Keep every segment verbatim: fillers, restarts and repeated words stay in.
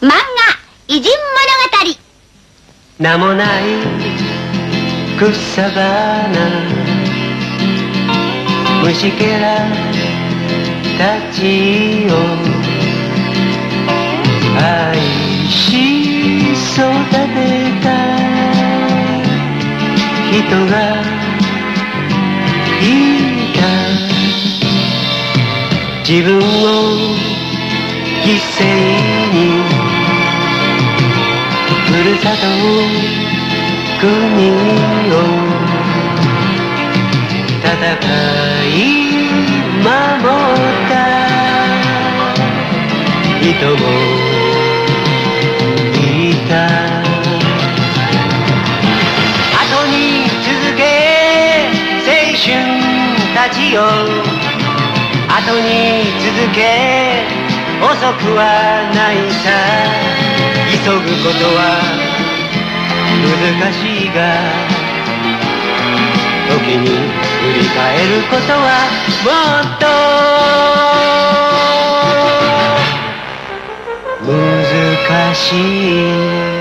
漫画偉人物語。名もない草花、虫けらたちを愛し育てた人がいた。自分を犠牲にふるさと国を戦い守った人もいた。後に続け青春たちよ、後に続け、遅くはないさ。急ぐことは難しいが、時に振り返ることはもっと難しい。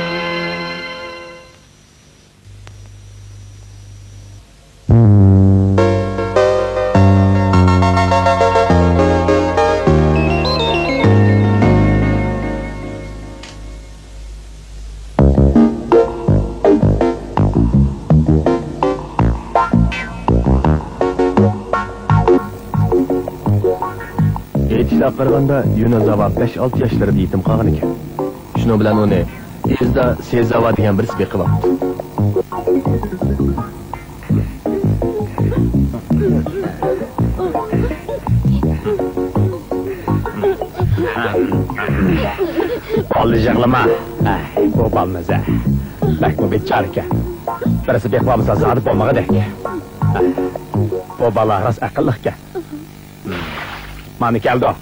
ئېيتىشلارغا قارىغاندا، يونېزاۋا بەش-ئالتە ياشلىرىدا يېتىم قالغان ئىكەن. شۇنىڭ بىلەن ئۇنى ئېزدا سېزاۋا دېگەن بىرسى بېقىۋاپتۇ. بالىنى يىغلىما. ئەي، بۇ بالىمىز ھە، بەكمۇ بىچارىكەن. بىرسى بېقىۋالمىسا زادى بولمىغۇدەك. ئەي، بۇ بالا راست ئەقىللىقكەن. مانا كەلدۇق.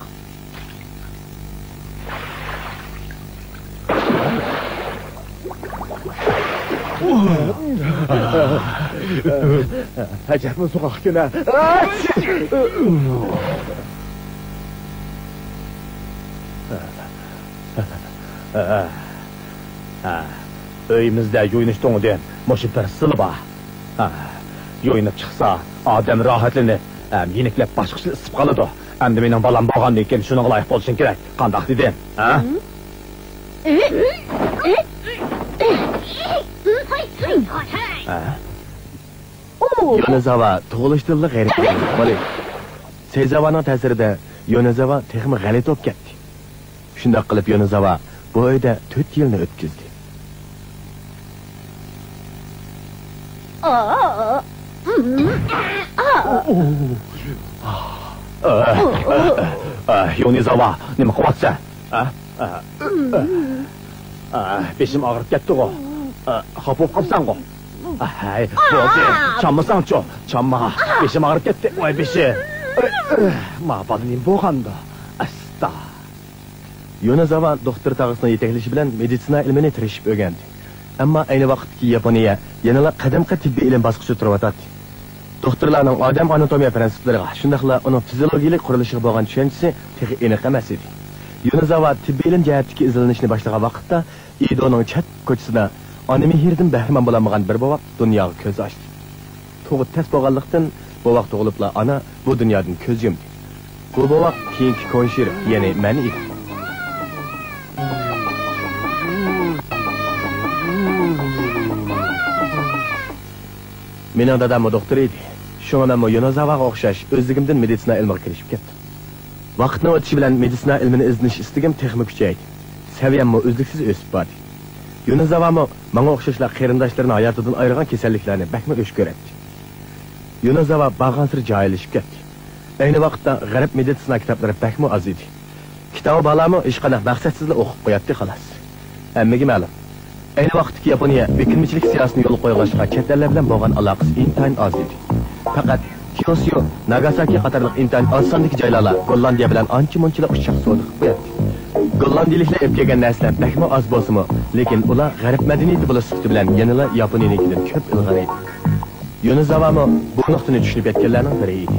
ئەجەبمۇ سوغۇق كۈن ھە. ئۆيىمىزدە يۇيۇنۇش تۇڭىدىن مۇشۇ بىرسىلا بار. ھە، يۇيۇنۇپ چىقسا، ئادەم راھەتلىنىپ، ھەم يېنىكلەپ باشقىچىلا ئىسسىپ قالىدۇ. ئەمدى مېنىڭ بالام بولغاندىن كېيىن شۇنىڭغا لايىق بولۇشۇڭ كېرەك. قانداق دېدىم؟ ھە؟ ھە؟ يونېزاۋا تۇغۇلۇشىدىنلا غەرىب بولغان. سېيزاۋانىڭ تەسىرىدە يونېزاۋا تېخىمۇ غەلىتە بولۇپ كەتتى. شۇنداق قىلىپ يونېزاۋا بۇ ئۆيدە تۆت يىلنى ئۆتكۈزدى. يونېزاۋا، نېمە قىلىۋاتىسەن؟ بېشىم ئاغرىپ كەتتىغۇ. خاپا بولۇپ قاپسەنغۇ؟ ھەي، بولدى، چانمىساڭچۇ، چانما. بېشىم ئاغرىپ كەتتى، ۋاي بېشىم. ما بالا نېمە بولغاندۇ؟ ئاستا. يونېزاۋا دوختۇر تاغىسىنىڭ يېتەكلىشى بىلەن مېدىتسىنا ئىلمىنى تىرىشىپ ئۆگەندى. ئەمما ئەينى ۋاقىتتىكى ياپونىيە يەنىلا قەدىمكى تېببىي ئىلىم باسقۇچىدا تۇرۇۋاتاتتى. دوختۇرلارنىڭ ئادەم ئاناتومىيە پىرىنسىپلىرىغا، شۇنداقلا ئۇنىڭ فىزىيولوگىيەلىك قۇرۇلۇشىغا بولغان چۈشەنچىسى تېخى ئېنىق ئەمەس ئىدى. يونېزاۋا تېببىي ئىلىم جەھەتتىكى ئىزدىنىشنى باشلىغان ۋاقىتتا، ئېدونىڭ چەت كوچىسىدا ئانا مېھرىدىن بەھرىمەن بولالمىغان بىر بوۋاق دۇنياغا كۆز ئاچتى. تۇغۇت تەس بولغانلىقتىن، بوۋاق تۇغۇلۇپلا ئانا بۇ دۇنيادىن كۆز يۇمدى. بۇ بوۋاق كېيىنكى كونشىرو، يەنى مەن ئىدىم. مېنىڭ داداممۇ دوختۇر ئىدى. شۇڭا مەنمۇ يونېزاۋاغا ئوخشاش ئۆزلۈكۈمدىن مېدىتسىنا ئىلمىغا كىرىشىپ كەتتىم. ۋاقىتنىڭ ئۆتۈشى بىلەن مېدىتسىنا ئىلمىنى ئىزدىنىش ئىستىكىم تېخىمۇ كۈچەيدى. سەۋىيەممۇ ئۈزلۈكسىز ئۆسۈپ باردى. يونېزاۋامۇ ماڭا ئوخشاشلا قېرىنداشلىرىنى ھاياتىدىن ئايرىغان كېسەللىكلەرنى بەكمۇ ئۆچ كۆرەتتى. يونېزاۋا بارغانسېرى جاھىللىشىپ كەتتى. ئەينى ۋاقىتتا غەرب مېدىتسىنا كىتابلىرى بەكمۇ ئاز ئىدى. كىتابى بارلارمۇ ھېچقانداق مەقسەتسىزلا ئوقۇپ قوياتتى، خالاس. ھەممىگە مەلۇم، ئەينى ۋاقىتتىكى ياپونىيە بېكىنمىچىلىك سىياسىتىنى يولغا قويغاچقا، چەت ئەللەر بىلەن بولغان ئالاقىسى ئىنتايىن ئاز ئىدى. پەقەت كيوسيو، ناگاساكى قاتارلىق ئىنتايىن ئاز ساندىكى جايلارلا گوللاندىيە بىلەن ئانچە-مۇنچىلا ئۇششاق سودا قىلىپ قوياتتى. گوللاندىيىلىكلەر ئېلىپ كەلگەن نەرسىلەر بەكمۇ ئاز بولسىمۇ، لېكىن ئۇلار غەرب مەدەنىيىتى بولۇش سۈپىتى بىلەن يەنىلا ياپونىيىنىڭكىدىن كۆپ ئىلغار ئىدى. يونېزاۋامۇ بۇ نۇقتىنى چۈشىنىپ يەتكەنلەرنىڭ بىرى ئىدى.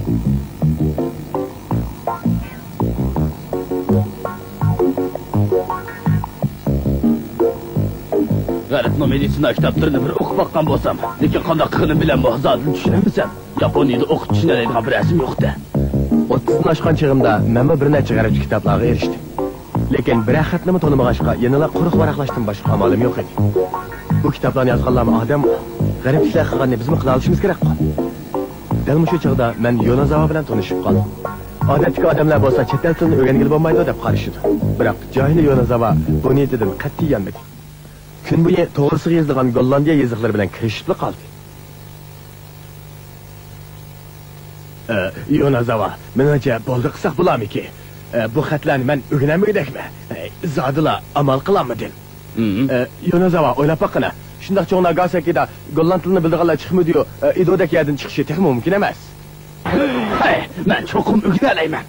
غەربنىڭ مېدىتسىنا كىتابلىرىنى بىر ئوقۇپ باققان بولسام، لېكىن قانداق قىلغىنىمنى بىلەممۇ زادىلا چۈشىنەلمىسەم. ياپونىيىدە ئوقۇپ چۈشىنەلەيدىغان بىر نەرسىمۇ يوقتى. ئوتتۇزدىن ئاشقان چېغىمدا مەنمۇ بىر نەچچە غەربچە كىتابلارغا ئېرىشتىم. لېكىن بىرەر خەتنىمۇ تونۇمىغاچقا، يەنىلا قۇرۇق ۋاراقلاشتىن باشقا ئامالىم يوق ئىدى. بۇ كىتابلارنى يازغانلارمۇ ئادەمغۇ. غەربچىلەر قىلغاننى بىزمۇ قىلالىشىمىز كېرەكقۇ. دەل مۇشۇ چاغدا مەن يونازاۋا بىلەن تونۇشۇپ قالدىم. ئادەتتىكى ئادەملەر بولسا چەت ئەل تىلىنى ئۆگەنگىلى بولمايدۇ دەپ قارىشىدۇ. بىراق جاھىل يونازاۋا بۇ نىيىتىدىن قەتئىي يانمىدى. كۈن بويى توغرىسىغا يېزىلغان گوللاندىيە يېزىقلىرى بىلەن كىرىشىپلا قالدى. ئە، يونازاۋا، مېنىڭچە بولدى قىلساق بولارمىكى؟ ئە، بۇ خەتلەرنى مەن ئۆگىنەلمىگۈدەكمەن. ئەي، زادىلا ئامال قىلالمىدىم. مم. ئە، يونازاۋا، ئويلاپ باققىنا. شۇنداق چوڭ ناگاساكىدا گوللاند تىلىنى بىلىدىغانلار چىقمىدىيۇ، ئە، ئىدودەك يەردىن چىقىشى تېخىمۇ مۇمكىن ئەمەس. ھەي، مەن چوقۇم ئۆگىنەلەيمەن.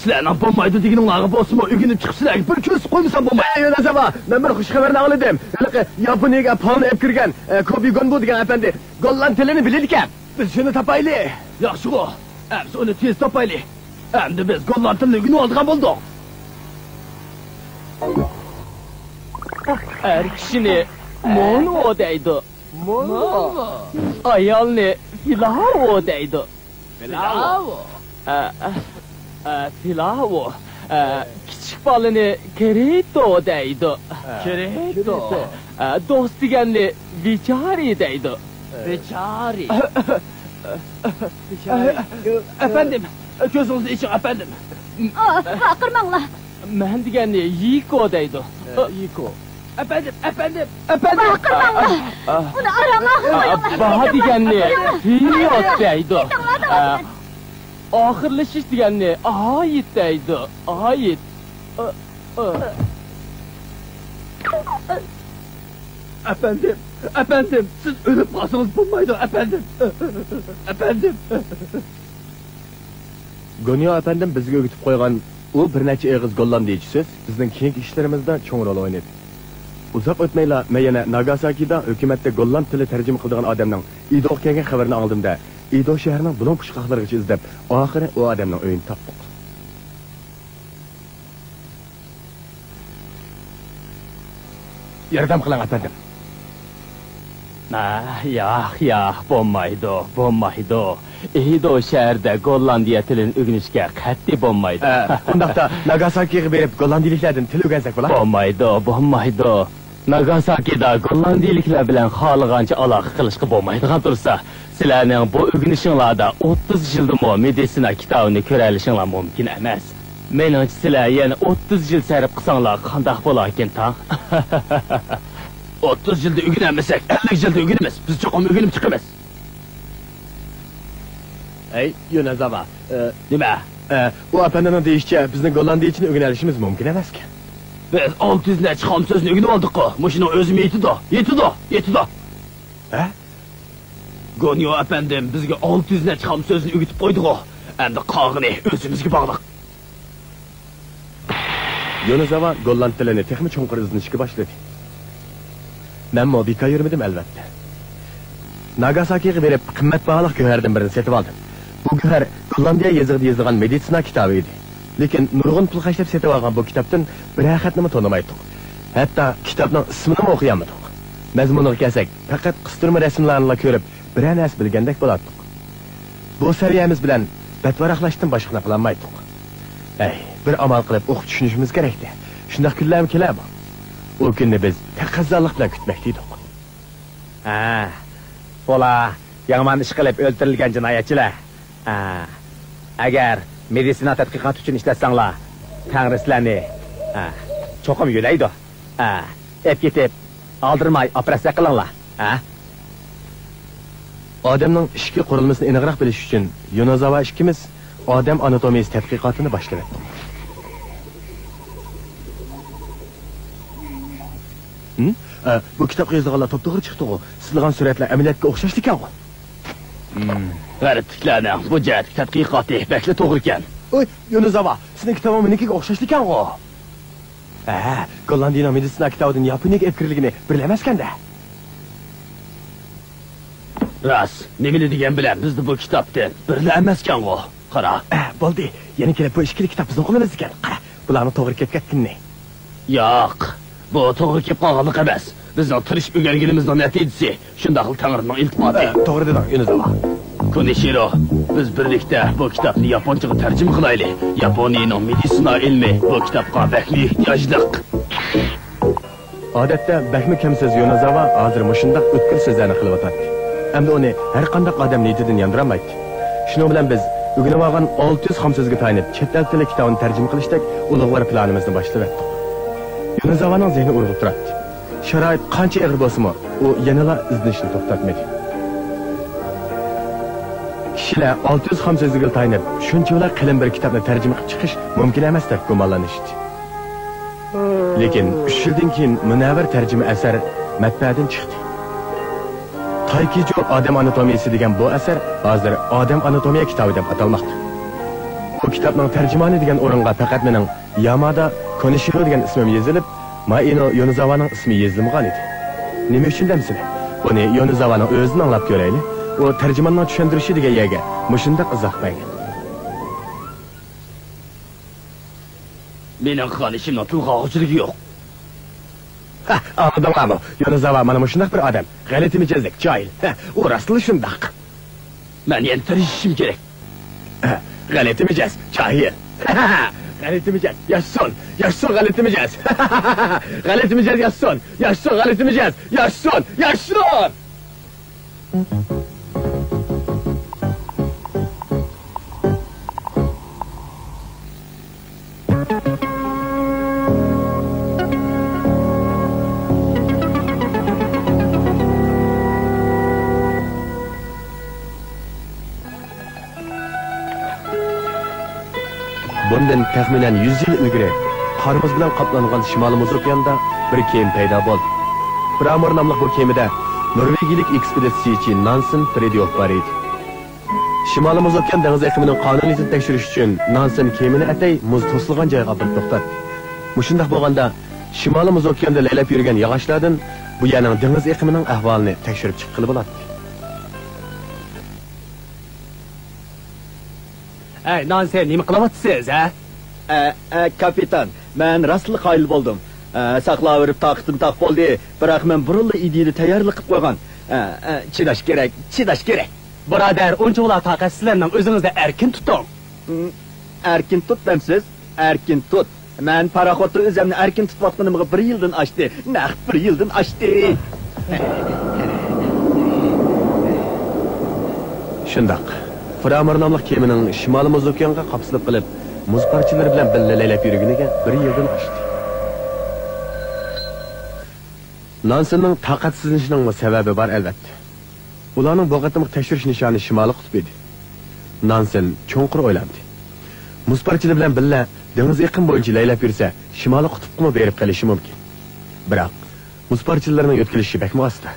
سىلەرنىڭ بولمايدۇ دېگىنىڭلارغا بولسىمۇ ئۆگىنىپ چىقىپ سىلەرگە بىر كۆرسىتىپ قويمىسام بولمايدۇ. ھە، يونازاۋا، مەن بىر خۇش خەۋەرنى ئاڭلىدىم. ھېلىقى ياپونىيەگە پالنى ئېلىپ كىرگەن، ئە، كوبى گونبۇ دېگەن ئەپەندى گوللاند تىلىنى بىلىدىكەن. بىز شۇنى تاپايلى. ياخشىغۇ. ئەمىسە ئۇنى تېز تاپايلى. ئەمدى بىز گوللاند تىلىنى ئۆگىنىۋالىدىغان بولدۇق. ئەر كىشىنى مونۋو دەيدۇ. مونۋو. ئايالنى فىلاۋو دەيدۇ. فىلاۋو. ئە، ئە، ئە، فىلاۋو. ئە، كىچىك بالىنى كىرىتو دەيدۇ. كىرىتو. ئە، دوست دېگەننى ۋىچارى دەيدۇ. ۋىچارى. ئەپەندىم، كۆزىڭىزنى ئېچىڭ، ئەپەندىم. ئا، ۋارقىرىماڭلار. مەن دېگەننى يىكو دەيدۇ. يىكو. ئەپەندىم، ئەپەندىم، ئەپەندىم. ۋارقىرىماڭلار. ئۇنى ئاراڭ، ئا، ئا، ئاغرىماڭلار. باھا دېگەننى فىيوت دەيدۇ. ئا، ئاخىرلىشىش دېگەننى ئايت دەيدۇ. ئايت. ئا، ئا. ئەپەندىم، ئەپەندىم، سىز ئۆلۈپ قالسىڭىز بولمايدۇ، ئەپەندىم. ئەپەندىم. گونيو ئەپەندىم بىزگە ئۆگىتىپ قويغان ئۇ بىر نەچچە ئېغىز گوللاندىيچە سۆز بىزنىڭ كېيىنكى ئىشلىرىمىزدا چوڭ رول ئوينىدى. ئۇزاق ئۆتمەيلا مەن يەنە ناگاساكىدا ھۆكۈمەتتە گوللاند تىلى تەرجىمە قىلىدىغان ئادەمنىڭ ئىدوغا كەلگەن خەۋىرىنى ئاڭلىدىم-دە، ئىدو شەھىرىنىڭ بۇلۇڭ پۇچقاقلىرىغىچە ئىزدەپ، ئاخىرى ئۇ ئادەمنىڭ ئۆيىنى تاپتۇق. ياردەم قىلىڭ، ئەپەندىم. ئا، ياق، ياق، بولمايدۇ، بولمايدۇ. ئىدو شەھىرىدە گوللاندىيە تىلىنى ئۆگىنىشكە قەتئىي بولمايدۇ. ئە، ئۇنداقتا ناگاساكىغا بېرىپ گوللاندىيىلىكلەردىن تىل ئۆگەنسەك بولا؟ بولمايدۇ، بولمايدۇ. ناگاساكىدا گوللاندىيىلىكلەر بىلەن خالىغانچە ئالاقە قىلىشقا بولمايدىغان تۇرسا، سىلەرنىڭ بۇ ئۆگىنىشىڭلاردا ئوتتۇز يىلدىمۇ مېدىتسىنا كىتابىنى كۆرەلىشىڭلار مۇمكىن ئەمەس. مېنىڭچە، سىلەر يەنە ئوتتۇز يىل سەرپ قىلساڭلار قانداق بولاركىن، تاڭ؟ ئوتتۇز يىلدا ئۆگىنەلمىسەك، ئەللىك يىلدا ئۆگىنىمىز. بىز چوقۇم ئۆگىنىپ چىقىمىز. ئەي، يونازاۋا، ئە، نېمە؟ ئە، ئۇ ئەپەندىنىڭ دېيىشىچە، بىزنىڭ گوللاندىيچىنى ئۆگىنەلىشىمىز مۇمكىن ئەمەسكەن. بىز ئالتە يۈز نەچچە خام سۆزنى ئۆگىنىۋالدۇققۇ. مۇشۇنىڭ ئۆزىمۇ يېتىدۇ، يېتىدۇ، يېتىدۇ. ھە؟ گونيو ئەپەندىم بىزگە ئالتە يۈز نەچچە خام سۆزنى ئۆگىتىپ قويدىغۇ. ئەمدى قالغىنى ئۆزىمىزگە باغلىق. يونازاۋا گوللاند تىلىنى تېخىمۇ چوڭقۇر ئىزدىنىشكە باشلىدى. مەنمۇ بىكار يۈرمىدىم، ئەلۋەتتە. ناگاساكىغا بېرىپ، قىممەت باھالىق گۆھەردىن بىرنى سېتىۋالدىم. بۇ گۆھەر گوللاندىيە يېزىقىدا يېزىلغان مېدىتسىنا كىتابى ئىدى. لېكىن نۇرغۇن پۇل خەجلەپ سېتىۋالغان بۇ كىتابتىن بىرەر خەتنىمۇ تونۇمايتتۇق. ھەتتا كىتابنىڭ ئىسمىنىمۇ ئوقۇيالمىدۇق. مەزمۇنىغا كەلسەك، پەقەت قىستۇرما رەسىملەرنىلا كۆرۈپ، بىرەر نەرسە بىلگەندەك بولاتتۇق. بۇ سەۋىيەمىز بىلەن بەتۋاراقلاشتىن باشقىنى قىلالمايتتۇق. ھەي، بىر ئامال قىلىپ ئوقۇپ چۈشىنىشىمىز كېرەكتى. شۇنداق كۈنلەرمۇ كېلەرمۇ؟ ئۇ كۈننى بىز تەقەززالىق بىلەن كۈتمەكتە ئىدۇق. ھە، بۇلار يامان ئىش قىلىپ ئۆلتۈرۈلگەن جىنايەتچىلەر. ھە، ئەگەر مېدىتسىنا تەتقىقاتى ئۈچۈن ئىشلەتسەڭلار، تەڭرى سىلەرنى، ھە، چوقۇم يۆلەيدۇ. ھە، ئېلىپ كېتىپ، ئالدىرىماي ئوپېراتسىيە قىلىڭلار. ھە؟ ئادەمنىڭ ئىچكى قۇرۇلمىسىنى ئېنىقراق بىلىش ئۈچۈن يونازاۋا ئىككىمىز ئادەم ئاناتومىيىسى تەتقىقاتىنى باشلىۋەتتۇق. ھىم؟ ئە، بۇ كىتابقا يېزىلغانلار توپتوغرا چىقتىغۇ. سىزىلغان سۈرەتلەر ئەمەلىيەتكە ئوخشاشتىكەنغۇ. ھىم، غەربلىكلەرنىڭ بۇ جەھەتتىكى تەتقىقاتى بەكلا توغرىكەن. ئوي، يونازاۋا، سېنىڭ كىتابىڭ مېنىڭكىگە ئوخشاشتىكەنغۇ. ھە، گوللاندىيىنىڭ مېدىتسىنا كىتابىدىن ياپونىيەگە ئېلىپ كىرىلگىنى بىرلا ئەمەسكەندە. راست، نېمىنى دېگەن بىلەن بىزدە بۇ كىتابتىن بىرلا ئەمەسكەنغۇ. قارا. ھە، بولدى، يەنە كېلىپ بۇ ئىككىلا كىتاب بىزنىڭ قولىمىزدىكەن. قارا، بۇلارنىڭ توغرا كېلىپ كەتكىنىنى. ياق، بۇ توغرا كېلىپ قالغانلىق ئەمەس. بىزنىڭ تىرىشىپ ئۆگەنگىنىمىزنىڭ نەتىجىسى، شۇنداقلا تەڭرىنىڭ ئىلتىپاتى. ھە، توغرا دېدىڭ، يونىزاۋا. كونىشىرو، بىز بىرلىكتە بۇ كىتابنى ياپونچىغا تەرجىمە قىلايلى. ياپونىيىنىڭ مېدىتسىنا ئىلمى بۇ كىتابقا بەكمۇ ئېھتىياجلىق. ئادەتتە بەكمۇ كەمسۆز يونىزاۋا ھازىر مۇشۇنداق ئۆتكۈر سۆزلەرنى قىلىۋاتاتتى. ئەمدى ئۇنى ھەرقانداق ئادەم نىيىتىدىن ياندۇرالمايتتى. شۇنىڭ بىلەن بىز ئۆگىنىۋالغان ئالتە يۈز خام سۆزگە تايىنىپ، چەت ئەل تىلى كىتابىنى تەرجىمە قىلىشتەك ئۇلۇغۋار پىلانىمىزنى باشلىۋەتتۇق. يونىزاۋانىڭ زېھنى ئۇرغۇپ تۇراتتى. شارائىت قانچە ئېغىر بولسىمۇ، ئۇ يەنىلا ئىزدىنىشنى توختاتمىدى. كىشىلەر ئالتە يۈز خام سۆزلۈكىگە تايىنىپ، شۇنچىۋالا قېلىن بىر كىتابنى تەرجىمە قىلىپ چىقىش مۇمكىن ئەمەس دەپ گۇمانلىنىشتى. لېكىن ئۈچ يىلدىن كېيىن مۇنەۋۋەر تەرجىمە ئەسەر مەتبەئەدىن چىقتى. تايكىجۇ ئادەم ئاناتومىيىسى دېگەن بۇ ئەسەر ھازىر ئادەم ئاناتومىيە كىتابى دەپ ئاتالماقتا. بۇ كىتابنىڭ تەرجىمانى دېگەن ئورۇنغا پەقەت مېنىڭ يامادا كونىشىرو دېگەن ئىسمىم يېزىلىپ، مائىنو يونىزاۋانىڭ ئىسمى يېزىلمىغان ئىدى. نېمە ئۈچۈن دەمسىلە؟ بۇنى يونىزاۋانىڭ ئۆزىدىن ئاڭلاپ كۆرەيلى. ئۇ تەرجىماننىڭ چۈشەندۈرۈشى دېگەن يەرگە مۇشۇنداق ئىزاھ بەرگەن. مېنىڭ قىلغان ئىشىمنىڭ تىلغا ئالغۇچىلىكى يوق. ھە، ئاڭلىدىڭلارمۇ؟ يونىزاۋا مانا مۇشۇنداق بىر ئادەم. غەلىتە مىجەزلىك، جاھىل. ھە، ئۇ راستلا شۇنداق. مەن يەنە تىرىشىشىم كېرەك. ھە، غەلىتە مىجەز، جاھىل. غەلىتە مىجەز، ياشىسۇن! ياشىسۇن غەلىتە مىجەز! غەلىتە مىجەز ياشىسۇن! ياشىسۇن غەلىتە مىجەز! ياشىسۇن! ياشىسۇن! بۇندىن تەخمىنەن يۈز يىل ئىلگىرى قار-مۇز بىلەن قاپلانغان شىمالىي مۇز ئوكياندا بىر كېمە پەيدا بولدى. فرامور ناملىق بۇ كېمىدە نورۋېگىيىلىك ئېكسپېدىتسىيىچى نانسېن فرېديوف بار ئىدى. شىمالىي مۇز ئوكيان دېڭىز ئېقىمىنىڭ قانۇنىيىتىنى تەكشۈرۈش ئۈچۈن نانسېن كېمىنى ئەتەي مۇز توسۇلغان جايغا ئاپىرىپ توختاتتى. مۇشۇنداق بولغاندا، شىمالىي مۇز ئوكياندا لەيلەپ يۈرگەن ياغاچلاردىن بۇ يەرنىڭ دېڭىز ئېقىمىنىڭ ئەھۋالىنى تەكشۈرۈپ چىققىلى بولاتتى. ئەي، نانسېن، نېمە قىلىۋاتىسىز، ھە؟ ئە، ئە، كاپىتان، مەن راستلا قايىل بولدۇم. ئە، ساقلاۋېرىپ تاقىتىم تاق بولدى، بىراق مەن بۇرۇنلا ئىدىيىنى تەييارلىق قىلىپ قويغان. ئە، ئە، چىداش كېرەك، چىداش كېرەك. بۇرادەر، ئۇنچىۋالا تاقەتسىزلەرنىڭ ئۆزىڭىزنى ئەركىن تۇتۇڭ. ھىم، ئەركىن تۇت دەمسىز؟ ئەركىن تۇت. مەن پاراخوتتا ئۆزۈمنى ئەركىن تۇتۇۋاتقىنىمغا بىر يىلدىن ئاشتى. نەق بىر يىلدىن ئاشتى. شۇنداق. فرامور ناملىق كېمىنىڭ شىمالىي مۇز ئوكيانغا قاپسىلىپ قېلىپ، مۇز پارچىلىرى بىلەن بىللە لەيلەپ يۈرگىنىگە بىر يىلدىن ئاشتى. نانسېننىڭ تاقەتسىزلىنىشىنىڭمۇ سەۋەبى بار، ئەلۋەتتە. ئۇلارنىڭ بۇ قېتىمقى تەكشۈرۈش نىشانى شىمالىي قۇتۇپ ئىدى. نانسېن چوڭقۇر ئويلاندى. مۇز پارچىلىرى بىلەن بىللە دېڭىز ئېقىمى بويىچە لەيلەپ يۈرسە، شىمالىي قۇتۇپقىمۇ بېرىپ قېلىشى مۇمكىن. بىراق، مۇز پارچىلىرىنىڭ يۆتكىلىشى بەكمۇ ئاستا.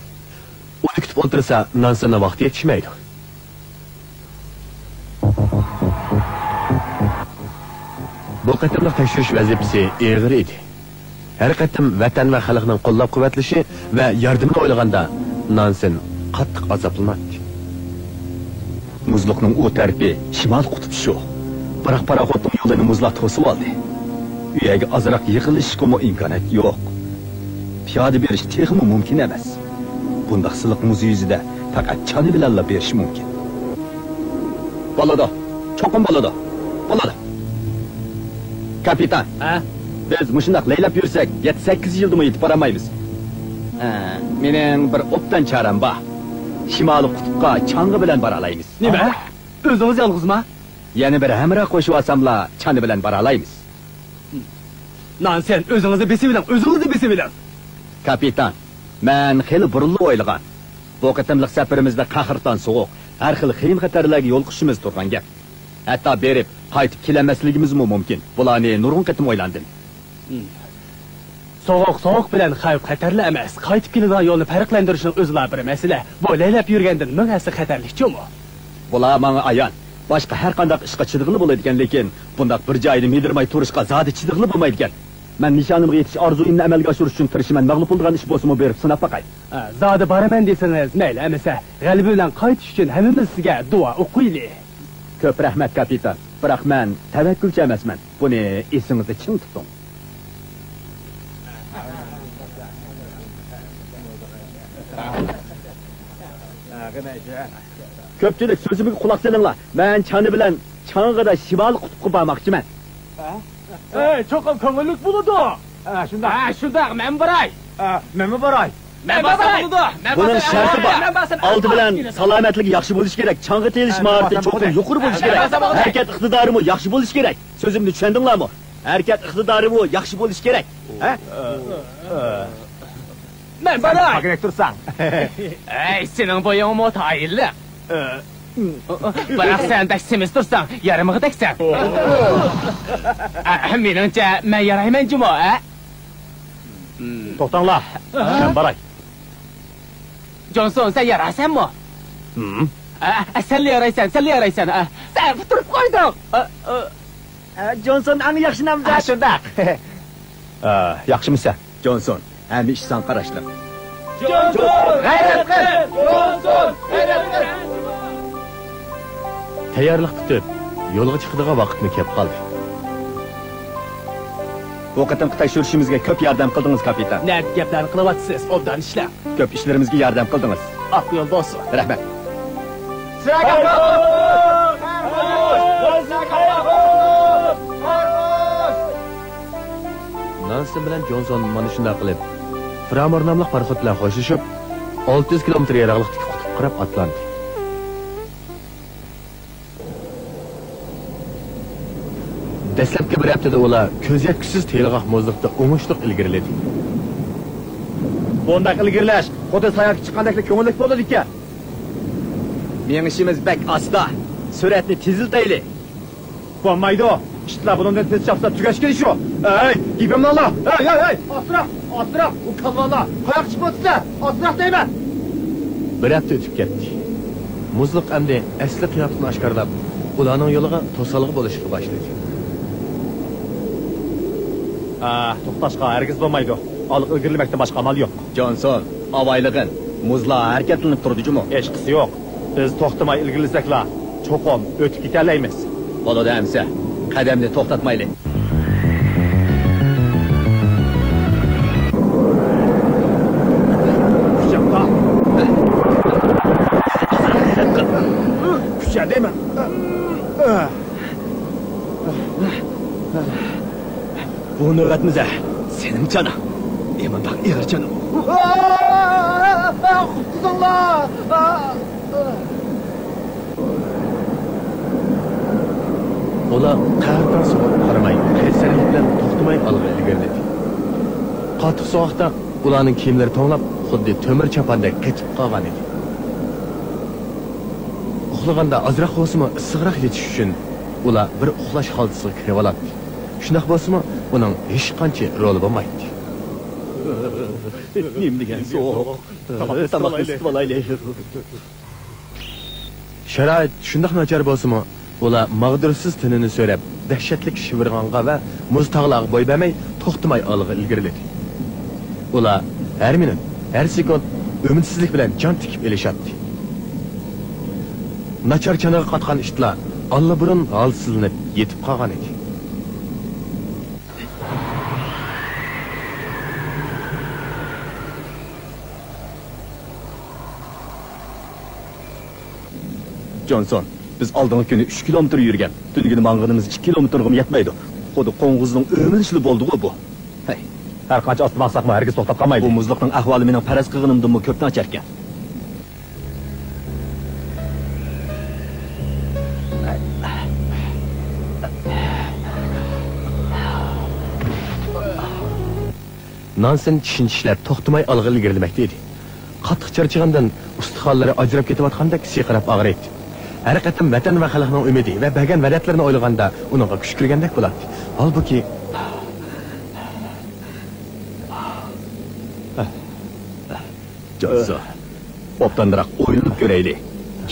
ئۇنى كۈتۈپ ئولتۇرسا، نانسېننىڭ ۋاقتى يېتىشمەيدۇ. بۇ قېتىملىق تەكشۈرۈش ۋەزىپىسى ئېغىر ئىدى. ھەر قېتىم ۋەتەن ۋە خەلقنىڭ قوللاپ-قۇۋۋەتلىشى ۋە ياردىمىنى ئويلىغاندا، نانسېن قاتتىق ئازابلىناتتى. مۇزلۇقنىڭ ئۇ تەرىپى شىمال قۇتۇپ شۇ. بىراق پاراخوتنىڭ يولىنى مۇزلار توسۇۋالدى. ئۇ يەرگە ئازراق يېقىنلىشىشقىمۇ ئىمكانىيەت يوق. پىيادە بېرىش تېخىمۇ مۇمكىن ئەمەس. بۇنداق سىلىق مۇز يۈزىدە پەقەت چانا بىلەنلا بېرىش مۇمكىن. بولىدۇ. چوقۇم بولىدۇ. بولىدۇ. كاپىتان. ھە؟ بىز مۇشۇنداق لەيلەپ يۈرسەك، يەتتە-سەككىز يىلدىمۇ يېتىپ بارالمايمىز. ھە، مېنىڭ بىر ئوبدان چارەم بار. شىمالىي قۇتۇپقا چاڭغا بىلەن بارالايمىز. نېمە؟ ئۆزىڭىز يالغۇزما؟ يەنە بىر ھەمراھ قوشۇۋالساملا، چانا بىلەن بارالايمىز. نانسېن، ئۆزىڭىزنى بېسىۋېلىڭ، ئۆزىڭىزنى بېسىۋېلىڭ! كاپىتان، مەن خېلى بۇرۇنلا ئويلىغان. بۇ قېتىملىق سەپىرىمىزدە قەھرىتان سوغۇق، ھەر خىل خېيىم-خەتەرلەرگە يولۇقۇشىمىز تۇرغان گەپ. ھەتتا بېرىپ، قايتىپ كېلەلمەسلىكىمىزمۇ مۇمكىن. بۇلارنى نۇرغۇن قېتىم ئويلاندىم. سوغۇق، سوغۇق بىلەن خەۋپ-خەتەرلا ئەمەس، قايتىپ كېلىدىغان يولنى پەرقلەندۈرۈشنىڭ ئۆزىلا بىر مەسىلە. بۇ لەيلەپ يۈرگەندىن مىڭ ھەسسە خەتەرلىك جۇمۇ. بۇلار ماڭا ئايان. باشقا ھەر قانداق ئىشقا چىدىغىلى بولىدىكەن، لېكىن بۇنداق بىر جايدا مىدىرماي تۇرۇشقا زادى چىدىغىلى بولمايدىكەن. مەن نىشانىمغا يېتىش ئارزۇيۇمنى ئەمەلگە ئاشۇرۇش ئۈچۈن تىرىشىمەن، مەغلۇپ بولىدىغان ئىش بولسىمۇ بېرىپ سىناپ باقاي. ئە، زادى بارىمەن دېسىڭىز مەيلى ئەمىسە، غەلىبە بىلەن قايتىش ئۈچۈن ھەممىمىز سىزگە دۇئا ئوقۇيلى. كۆپ رەھمەت، كاپىتان. بىراق مەن تەۋەككۈلچى ئەمەسمەن. بۇنى ئېسىڭىزدە چىڭ تۇتۇڭ. كۆپچىلىك، سۆزۈمگە قۇلاق سېلىڭلار. مەن چانا بىلەن چاڭغىدا شىمالىي قۇتۇپقا بارماقچىمەن. ئەي، چوقۇم كۆڭۈللۈك بولىدۇ. ھە، شۇنداق. ھە، شۇنداق، مەن باراي. ھە، مەنمۇ باراي. مەن بارسام بولىدۇ. بۇنىڭ شەرتى بار. ئالدى بىلەن سالامەتلىكى ياخشى بولۇشى كېرەك، چاڭغا تېيىلىش ماھارىتى چوقۇم يۇقىرى بولۇشى كېرەك، ھەرىكەت ئىقتىدارىمۇ ياخشى بولۇشى كېرەك. سۆزۈمنى چۈشەندىڭلارمۇ؟ ھەرىكەت ئىقتىدارىمۇ ياخشى بولۇشى كېرەك. ھە؟ مەن باراي. سەن تۇرساڭ. ئەي، سېنىڭ بويۇڭمۇ تايىنلىق. بىراق سەن بەك سېمىز تۇرساڭ، يارىمىغۇدەكسەن. ئە، مېنىڭچە، مەن يارايمەن جۇمۇ، ئە؟ توختاڭلار، مەن باراي. جونسون، سەن يارايسەنمۇ؟ ھىم. ئە، ئە، سەنلا يارايسەن، سەنلا يارايسەن. ئە، سەن ئۇتتۇرۇپ قويدۇڭ. ئە، ئە. ئە، جونسون ئەڭ ياخشى نامزات. ھە، شۇنداق. ئە، ياخشىمۇ سەن؟ جونسون، ھەممە ئىش ساڭا قاراشلىق. جونسون، غەيرەت قىل! جونسون، غەيرەت قىل! تەييارلىق پۈتۈپ، يولغا چىقىدىغان ۋاقىتمۇ كەپ قالدى. بۇ قېتىمقى تەكشۈرۈشىمىزگە كۆپ ياردەم قىلدىڭىز، كاپىتان. نەدە گەپلەرنى قىلىۋاتىسىز؟ ئوبدان ئىشلەڭ. كۆپ ئىشلىرىمىزگە ياردەم قىلدىڭىز. ئاق يول بولسۇن. رەھمەت. نانسېن بىلەن جونسون مانا شۇنداق قىلىپ، فرامور ناملىق پاراخوت بىلەن خوشلىشىپ، ئالتە يۈز كىلومېتىر يىراقلىقتىكى قۇتۇپقا قاراپ ئاتلاندى. دەسلەپكى بىر ھەپتىدە ئۇلار كۆز يەتكۈسىز تېرىغاق مۇزلۇقتا ئوڭۇشلۇق ئىلگىرىلىدى. بۇنداق ئىلگىرىلەش خۇددى ساياھەتكە چىققاندەكلا كۆڭۈللۈك بولىدىكەن. مېڭىشىمىز بەك ئاستا. سۈرئەتنى تېزلىتەيلى. بولمايدۇ. ئىتلار بۇنىڭدىن تېز چاپسا تۈگەشكىن شۇ. ئەي، گېپىمنى ئاڭلا. ئەي، ئەي، ئەي، ئاستىراق، ئاستىراق. ئۇ كالۋالار قاياققا چىقىۋاتىسىلەر؟ ئاستىراق دەيمەن. بىر ھەپتە ئۆتۈپ كەتتى. مۇزلۇق ئەمدى ئەسلى قىياپىتىنى ئاشكارىلاپ، ئۇلارنىڭ يولىغا توسالغۇ بولۇشقا باشلىدى. ئا، توختاشقا ھەرگىز بولمايدۇ. ئالغا ئىلگىرىلىمەكتىن باشقا ئامال يوق. جونسون، ئاۋايلىغىن. مۇزلار ھەرىكەتلىنىپ تۇرىدۇ جۇمۇ. ھېچقىسى يوق. بىز توختىماي ئىلگىرىلىسەكلا، چوقۇم ئۆتۈپ كېتەلەيمىز. بولىدۇ ئەمىسە، قەدەمنى توختاتمايلى. كۈچەڭ تاق. كۈچەڭ دەيمەن. بۇ نۆۋەتمىزە سېنىڭ چاناڭ. نېمانداق ئېغىر چانا. قۇتقۇزۇڭلار! ئۇلار قەھرىتان سوغۇققا قارىماي، قەيسەرلىك بىلەن توختىماي ئالغا ئىلگىرىلىدى. قاتتىق سوغۇقتا ئۇلارنىڭ كىيىملىرى توڭلاپ، خۇددى تۆمۈر چاپاندەك قېتىپ قالغان ئىدى. ئۇخلىغاندا ئازراق بولسىمۇ ئىسسىقراق يېتىش ئۈچۈن ئۇلار بىر ئۇخلاش خالتىسىغا كىرىۋالاتتى. شۇنداق بولسىمۇ ئۇنىڭ ھېچقانچە رولى بولمايتتى. نېمە دېگەن سوغۇق. تاماقنى ئىسسىتىۋالايلى. شارائىت شۇنداق ناچار بولسىمۇ، ئۇلار ماغدۇرسىز تېنىنى سۆرەپ، دەھشەتلىك شىۋىرغانغا ۋە مۇز تاغلارغا بوي بەرمەي، توختىماي ئالغا ئىلگىرىلىدى. ئۇلار ھەر مىنۇت، ھەر سېكۇنت ئۈمىدسىزلىك بىلەن جان تىكىپ ئېلىشاتتى. ناچار چانىغا قاتقان ئىتلار ئاللىبۇرۇن ھالسىزلىنىپ يېتىپ قالغان ئىدى. جونسون، بىز ئالدىنقى كۈنى ئۈچ كىلومېتىر يۈرگەن، تۈنۈگۈن ماڭغىنىمىز ئىككى كىلومېتىرغىمۇ يەتمەيدۇ. خۇددى قوڭغۇزنىڭ ئۆمىلىشىلا بولدىغۇ بۇ. ھەي، ھەر قانچە ئاستا ماڭساقمۇ ھەرگىز توختاپ قالمايلى. بۇ مۇزلۇقنىڭ ئەھۋالى مېنىڭ پەرەز قىلغىنىمدىنمۇ كۆپ ناچاركەن. نانسېن چىشىنى چىشلەپ، توختىماي ئالغا ئىلگىرىلىمەكتە ئىدى. قاتتىق چارچىغاندىن ئۇستىخانلىرى ئاجراپ كېتىۋاتقاندەك سىرقىراپ ئاغرىيتتى. ھەر قېتىم ۋەتەن ۋە خەلقنىڭ ئۈمىدى ۋە بەرگەن ۋەدەلىرىنى ئويلىغاندا ئۇنىڭغا كۈچ كىرگەندەك بولاتتى. ھالبۇكى، جونسون، ئوبدانراق ئويلىنىپ كۆرەيلى.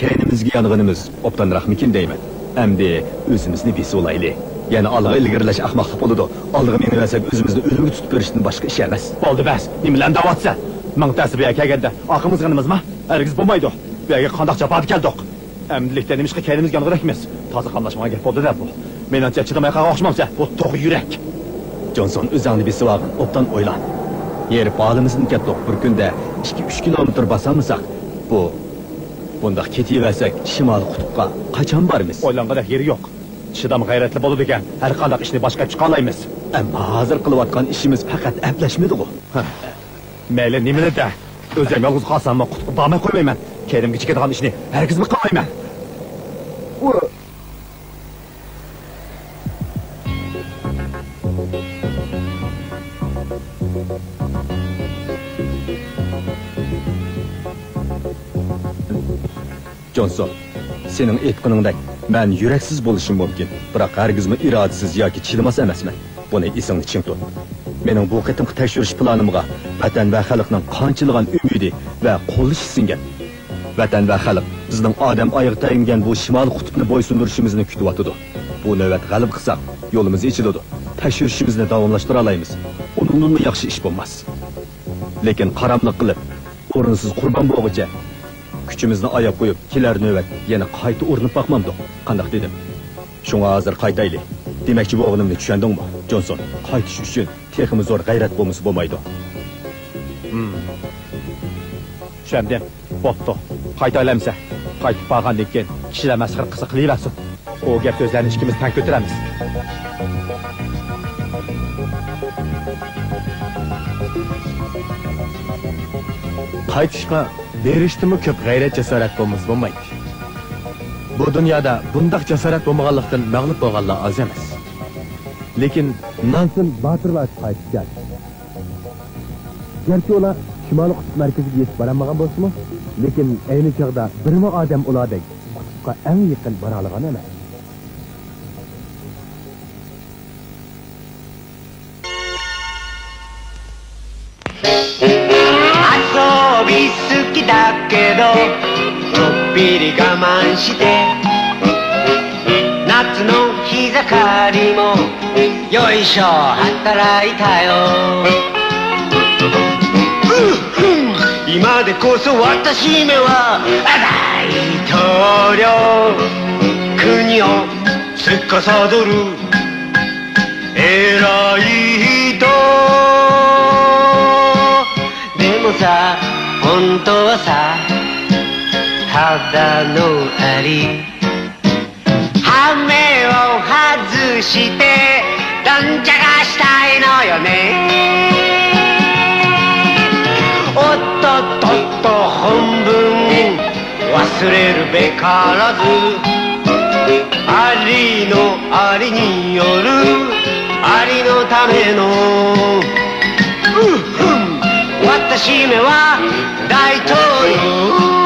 كەينىمىزگە يانغىنىمىز ئوبدانراقمىكىن دەيمەن. ئەمدى ئۆزىمىزنى بېسىۋالايلى. يەنە ئالغا ئىلگىرىلەش ئەخمەقلىق بولىدۇ. ئالغا مېڭىۋەرسەك، ئۆزىمىزنى ئۆلۈمگە تۇتۇپ بېرىشتىن باشقا ئىش ئەمەس. بولدى، بەس! نېمىلەرنى دەۋاتىسەن؟ مىڭ تەسى بۇ يەرگە كەلگەندە ئارقىمىزغا يانىمىزما؟ ھەرگىز بولمايدۇ. بۇ يەرگە قانداق جاپادا كەلدۇق؟ ئەمدىلىكتە نېمىشقا كەينىمىزگە يانغۇدەكمىز؟ تازا قاملاشمىغان گەپ بولدى-دە بۇ. مېنىڭچە، چىدىماي قالغان ئوخشىمامسەن؟ بۇ توق يۈرەك. جونسون، ئۆزۈڭنى بېسىۋالغىن، ئوبدان ئويلا. ھېرىپ ھالىمىزدىن كەتتۇق، بىر كۈندە ئىككى، ئۈچ كىلومېتىر باسالمىساق، بۇ بۇنداق كېتىۋەرسەك، شىمالىي قۇتۇپقا قاچان بارىمىز؟ ئويلانغۇدەك يېرى يوق. چىدام غەيرەتلى بولىدىكەن، ھەر قانداق ئىشنى باشقا چىقالايمىز. ئەمما ھازىر قىلىۋاتقان ئىشىمىز پەقەت ئەپلەشمىدىغۇ؟ ھە. مەيلى نېمىلا دە. ئۆزۈم يالغۇز قالساممۇ قۇتۇپقا بارماي قويمايمەن. كەينىمگە چېكىدىغان ئىشنى ھەرگىزمۇ قىلمايمەن. ئۇ جونسون، سېنىڭ ئېيتقىنىڭدەك، مەن يۈرەكسىز بولۇشۇم مۇمكىن، بىراق ھەرگىزمۇ ئىرادىسىز ياكى چىدىماس ئەمەسمەن. بۇنى ئېسىڭدە چىڭ تۇت. مېنىڭ بۇ قېتىمقى تەكشۈرۈش پىلانىمغا ۋەتەن ۋە خەلقنىڭ قانچىلىغان ئۈمىدى ۋە قوللىشى سىڭگەن. ۋەتەن ۋە خەلق بىزنىڭ ئادەم ئايىغى تەگمىگەن بۇ شىمالىي قۇتۇپنى بويسۇندۇرۇشىمىزنى كۈتۈۋاتىدۇ. بۇ نۆۋەت غەلىبە قىلساق، يولىمىز ئېچىلىدۇ. تەكشۈرۈشىمىزنى داۋاملاشتۇرالايمىز. ئۇنىڭدىنمۇ ياخشى ئىش بولماس. لېكىن قاراملىق قىلىپ، ئورۇنسىز قۇربان بولغۇچە، كۈچىمىزنى ئاياپ قويۇپ، كېلەر نۆۋەت يەنە قايتا ئۇرۇنۇپ باقمامدۇق؟ قانداق دېدىم؟ شۇڭا ھازىر قايتايلى. دېمەكچى بولغىنىمنى چۈشەندىڭمۇ، جونسون؟ قايتىش ئۈچۈن تېخىمۇ زور غەيرەت بولمىسا بولمايدۇ. ھىم. چۈشەندىم. بوپتۇ. قايتايلى ئەمىسە. قايتىپ بارغاندىن كېيىن كىشىلەر مەسخىرە قىلسا قىلىۋەرسۇن. ئۇ گەپ سۆزلەرنى ئىككىمىز تەڭ كۆتۈرەرمىز. قايتىشقا بېرىشتىمۇ كۆپ غەيرەت جاسارەت بولمىسا بولمايتتى. بۇ دۇنيادا بۇنداق جاسارەت بولمىغانلىقتىن مەغلۇپ بولغانلار ئاز ئەمەس. لېكىن نانسىن باتۇرلار قايتىپ كەلدى. گەرچە ئۇلار شىمالىي قۇتۇپ مەركىزىگە يېتىپ بارالمىغان بولسىمۇ، لېكىن ئەينى چاغدا بىرمۇ ئادەم ئۇلاردەك قۇتۇپقا ئەڭ يېقىن بارالىغان ئەمەس. 遊び好きだけどちょっぴり我慢して夏の日盛りもよいしょ、働いたよ。今でこそ私めは大統領、国を司る偉い人。でもさ、本当はさ、ただのアリ。羽目を外して、どんちゃかしたいのよね。おっとっとっと、本分忘れるべからず。ありのありによる、ありのための。うん、うん、私めは大統領。